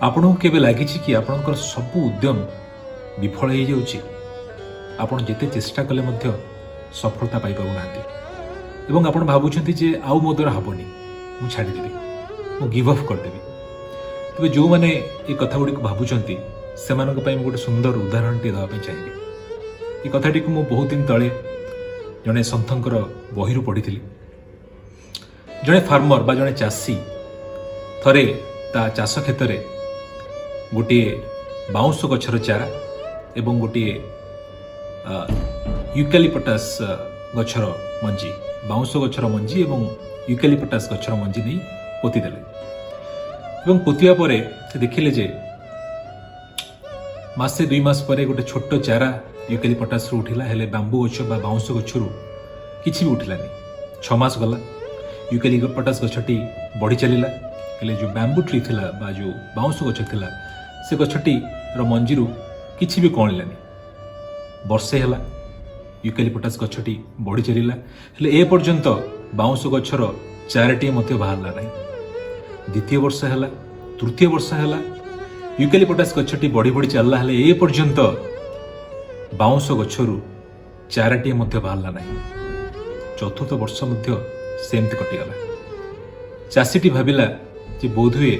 ଆପଣଙ୍କୁ କେବେ ଲାଗିଛି କି ଆପଣଙ୍କର ସବୁ ଉଦ୍ୟମ ବିଫଳ ହେଇଯାଉଛି? ଆପଣ ଯେତେ ଚେଷ୍ଟା କଲେ ମଧ୍ୟ ସଫଳତା ପାଇପାରୁନାହାନ୍ତି ଏବଂ ଆପଣ ଭାବୁଛନ୍ତି ଯେ ଆଉ ମୋ ଦ୍ୱାରା ହେବନି, ମୁଁ ଛାଡ଼ିଦେବି, ମୁଁ ଗିଭ୍ ଅପ୍ କରିଦେବି। ତେବେ ଯେଉଁମାନେ ଏ କଥା ଗୁଡ଼ିକୁ ଭାବୁଛନ୍ତି, ସେମାନଙ୍କ ପାଇଁ ମୁଁ ଗୋଟେ ସୁନ୍ଦର ଉଦାହରଣଟିଏ ଦେବା ପାଇଁ ଚାହିଁବି। ଏ କଥାଟିକୁ ମୁଁ ବହୁତ ଦିନ ତଳେ ଜଣେ ସନ୍ଥଙ୍କର ବହିରୁ ପଢ଼ିଥିଲି। ଜଣେ ଫାର୍ମର ବା ଜଣେ ଚାଷୀ ଥରେ ତା ଚାଷ କ୍ଷେତରେ ଗୋଟିଏ ବାଉଁଶ ଗଛର ଚାରା ଏବଂ ଗୋଟିଏ ୟୁକାଲିପଟାସ୍ ଗଛର ମଞ୍ଜି, ବାଉଁଶ ଗଛର ମଞ୍ଜି ଏବଂ ୟୁକାଲିପଟାସ୍ ଗଛର ମଞ୍ଜି ନେଇ ପୋତିଦେଲେ ଏବଂ ପୋତିବା ପରେ ସେ ଦେଖିଲେ ଯେ ମାସେ 2 ମାସ ପରେ ଗୋଟେ ଛୋଟ ଚାରା ୟୁକାଲିପଟାସରୁ ଉଠିଲା, ହେଲେ ବାମ୍ବୁ ଗଛ ବା ବାଉଁଶ ଗଛରୁ କିଛି ବି ଉଠିଲାନି। 6 ମାସ ଗଲା, ୟୁକାଲିପଟାସ୍ ଗଛଟି ବଢ଼ି ଚାଲିଲା, ହେଲେ ଯେଉଁ ବ୍ୟାମ୍ବୁ ଟ୍ରି ଥିଲା ବା ଯେଉଁ ବାଉଁଶ ଗଛ ଥିଲା, ସେ ଗଛଟିର ମଞ୍ଜିରୁ କିଛି ବି କଅଁଳିଲାନି। ବର୍ଷେ ହେଲା, ୟୁକାଲିପଟାସ୍ ଗଛଟି ବଢ଼ି ଚାଲିଲା, ହେଲେ ଏ ପର୍ଯ୍ୟନ୍ତ ବାଉଁଶ ଗଛର ଚାରାଟିଏ ମଧ୍ୟ ବାହାରିଲା ନାହିଁ। ଦ୍ୱିତୀୟ ବର୍ଷ ହେଲା, ତୃତୀୟ ବର୍ଷ ହେଲା, ୟୁକାଲିପଟାସ୍ ଗଛଟି ବଢ଼ି ବଢ଼ି ଚାଲିଲା, ହେଲେ ଏ ପର୍ଯ୍ୟନ୍ତ ବାଉଁଶ ଗଛରୁ ଚାରାଟିଏ ମଧ୍ୟ ବାହାରିଲା ନାହିଁ। ଚତୁର୍ଥ ବର୍ଷ ମଧ୍ୟ ସେମିତି କଟିଗଲା। ଚାଷୀଟି ଭାବିଲା ଯେ ବୋଧହୁଏ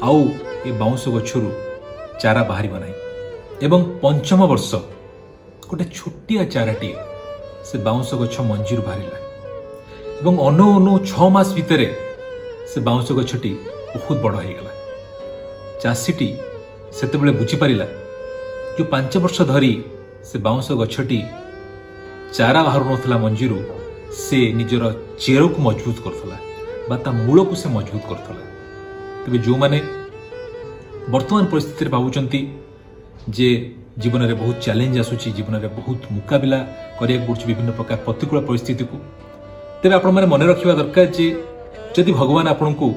ଆଉ ଏ ବାଉଁଶ ଗଛରୁ ଚାରା ବାହାରିବ ନାହିଁ ଏବଂ ପଞ୍ଚମ ବର୍ଷ ଗୋଟେ ଛୋଟିଆ ଚାରାଟିଏ ସେ ବାଉଁଶ ଗଛ ମଞ୍ଜିରୁ ବାହାରିଲା ଏବଂ ଅନଉ ଅନଉ 6 ମାସ ଭିତରେ ସେ ବାଉଁଶ ଗଛଟି ବହୁତ ବଡ଼ ହେଇଗଲା। ଚାଷୀଟି ସେତେବେଳେ ବୁଝିପାରିଲା, ଯେଉଁ 5 ବର୍ଷ ଧରି ସେ ବାଉଁଶ ଗଛଟି ଚାରା ବାହାରୁନଥିଲା ମଞ୍ଜିରୁ, ସେ ନିଜର ଚେରକୁ ମଜବୁତ କରୁଥିଲା ବା ତା ମୂଳକୁ ସେ ମଜବୁତ କରୁଥିଲା। ତେବେ ଯେଉଁମାନେ ବର୍ତ୍ତମାନ ପରିସ୍ଥିତିରେ ଭାବୁଛନ୍ତି ଯେ ଜୀବନରେ ବହୁତ ଚ୍ୟାଲେଞ୍ଜ ଆସୁଛି, ଜୀବନରେ ବହୁତ ମୁକାବିଲା କରିବାକୁ ପଡ଼ୁଛି ବିଭିନ୍ନ ପ୍ରକାର ପ୍ରତିକୂଳ ପରିସ୍ଥିତିକୁ, ତେବେ ଆପଣମାନେ ମନେ ରଖିବା ଦରକାର ଯେ ଯଦି ଭଗବାନ ଆପଣଙ୍କୁ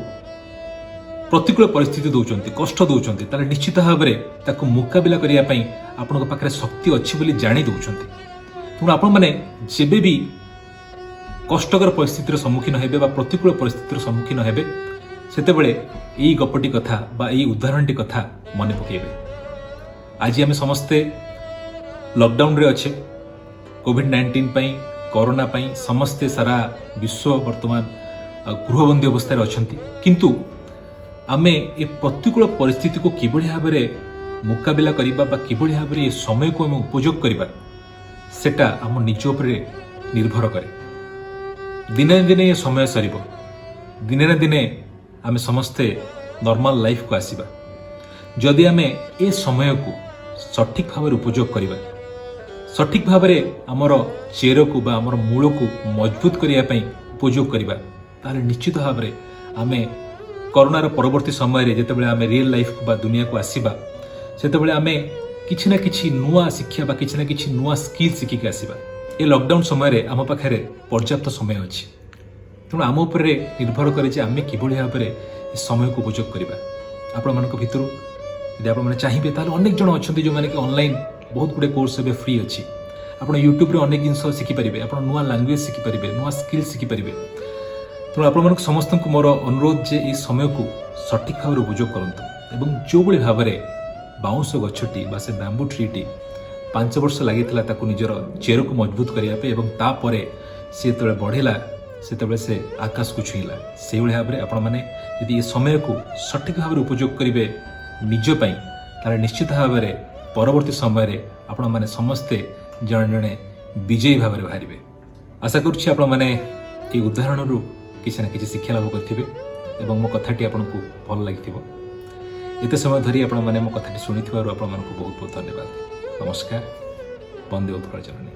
ପ୍ରତିକୂଳ ପରିସ୍ଥିତି ଦେଉଛନ୍ତି, କଷ୍ଟ ଦେଉଛନ୍ତି, ତାହେଲେ ନିଶ୍ଚିତ ଭାବରେ ତାକୁ ମୁକାବିଲା କରିବା ପାଇଁ ଆପଣଙ୍କ ପାଖରେ ଶକ୍ତି ଅଛି ବୋଲି ଜାଣି ଦେଉଛନ୍ତି। ତେଣୁ ଆପଣମାନେ ଯେବେ ବି କଷ୍ଟକର ପରିସ୍ଥିତିର ସମ୍ମୁଖୀନ ହେବେ ବା ପ୍ରତିକୂଳ ପରିସ୍ଥିତିର ସମ୍ମୁଖୀନ ହେବେ, ସେତେବେଳେ ଏଇ ଗପଟି କଥା ବା ଏଇ ଉଦାହରଣଟି କଥା ମନେ ପକାଇବେ। ଆଜି ଆମେ ସମସ୍ତେ ଲକଡାଉନରେ ଅଛେ। କୋଭିଡ-19 ପାଇଁ, କରୋନା ପାଇଁ ସମସ୍ତେ, ସାରା ବିଶ୍ୱ ବର୍ତ୍ତମାନ ଗୃହବନ୍ଦୀ ଅବସ୍ଥାରେ ଅଛନ୍ତି। କିନ୍ତୁ ଆମେ ଏ ପ୍ରତିକୂଳ ପରିସ୍ଥିତିକୁ କିଭଳି ଭାବରେ ମୁକାବିଲା କରିବା ବା କିଭଳି ଭାବରେ ଏ ସମୟକୁ ଆମେ ଉପଯୋଗ କରିବା, ସେଟା ଆମ ନିଜ ଉପରେ ନିର୍ଭର କରେ। ଦିନେ ନା ଦିନେ ଏ ସମୟ ସରିବ, ଦିନେ ନା ଦିନେ ଆମେ ସମସ୍ତେ ନର୍ମାଲ ଲାଇଫକୁ ଆସିବା। ଯଦି ଆମେ ଏ ସମୟକୁ ସଠିକ୍ ଭାବରେ ଉପଯୋଗ କରିବା, ସଠିକ୍ ଭାବରେ ଆମର ଚେରକୁ ବା ଆମର ମୂଳକୁ ମଜବୁତ କରିବା ପାଇଁ ଉପଯୋଗ କରିବା, ତାହେଲେ ନିଶ୍ଚିତ ଭାବରେ ଆମେ କରୋନାର ପରବର୍ତ୍ତୀ ସମୟରେ ଯେତେବେଳେ ଆମେ ରିଏଲ୍ ଲାଇଫକୁ ବା ଦୁନିଆକୁ ଆସିବା, ସେତେବେଳେ ଆମେ କିଛି ନା କିଛି ନୂଆ ଶିକ୍ଷା ବା କିଛି ନା କିଛି ନୂଆ ସ୍କିଲ୍ ଶିଖିକି ଆସିବା। ଏ ଲକଡାଉନ ସମୟରେ ଆମ ପାଖରେ ପର୍ଯ୍ୟାପ୍ତ ସମୟ ଅଛି। ତେଣୁ ଆମ ଉପରେ ନିର୍ଭର କରେ ଯେ ଆମେ କିଭଳି ଭାବରେ ଏ ସମୟକୁ ଉପଯୋଗ କରିବା। ଆପଣମାନଙ୍କ ଭିତରୁ ଯଦି ଆପଣମାନେ ଚାହିଁବେ, ତାହେଲେ ଅନେକ ଜଣ ଅଛନ୍ତି ଯେଉଁମାନେ କି ଅନଲାଇନ୍ ବହୁତ ଗୁଡ଼ିଏ କୋର୍ସ ଏବେ ଫ୍ରି ଅଛି। ଆପଣ ୟୁଟ୍ୟୁବରେ ଅନେକ ଜିନିଷ ଶିଖିପାରିବେ, ଆପଣ ନୂଆ ଲାଙ୍ଗୁଏଜ ଶିଖିପାରିବେ, ନୂଆ ସ୍କିଲ୍ ଶିଖିପାରିବେ। ତେଣୁ ଆପଣମାନଙ୍କୁ ସମସ୍ତଙ୍କୁ ମୋର ଅନୁରୋଧ ଯେ ଏହି ସମୟକୁ ସଠିକ୍ ଭାବରେ ଉପଯୋଗ କରନ୍ତୁ ଏବଂ ଯେଉଁଭଳି ଭାବରେ ବାଉଁଶ ଗଛଟି ବା ସେ ବ୍ୟାମ୍ବୁ ଟ୍ରିଟି 5 ବର୍ଷ ଲାଗିଥିଲା ତାକୁ ନିଜର ଚେରକୁ ମଜବୁତ କରିବା ପାଇଁ ଏବଂ ତାପରେ ସେ ଯେତେବେଳେ ବଢ଼ିଲା, ସେତେବେଳେ ସେ ଆକାଶକୁ ଛୁଇଁଲା, ସେଇଭଳି ଭାବରେ ଆପଣମାନେ ଯଦି ଏ ସମୟକୁ ସଠିକ୍ ଭାବରେ ଉପଯୋଗ କରିବେ ନିଜ ପାଇଁ, ତାହେଲେ ନିଶ୍ଚିତ ଭାବରେ ପରବର୍ତ୍ତୀ ସମୟରେ ଆପଣମାନେ ସମସ୍ତେ ଜଣେ ଜଣେ ବିଜୟୀ ଭାବରେ ବାହାରିବେ। ଆଶା କରୁଛି ଆପଣମାନେ ଏହି ଉଦାହରଣରୁ କିଛି ନା କିଛି ଶିକ୍ଷା ଲାଭ କରିଥିବେ ଏବଂ ମୋ କଥାଟି ଆପଣଙ୍କୁ ଭଲ ଲାଗିଥିବ। ଏତେ ସମୟ ଧରି ଆପଣମାନେ ମୋ କଥାଟି ଶୁଣିଥିବାରୁ ଆପଣମାନଙ୍କୁ ବହୁତ ବହୁତ ଧନ୍ୟବାଦ। ନମସ୍କାର। ବନ୍ଦେ ଉତ୍କଳ ଜନନୀ।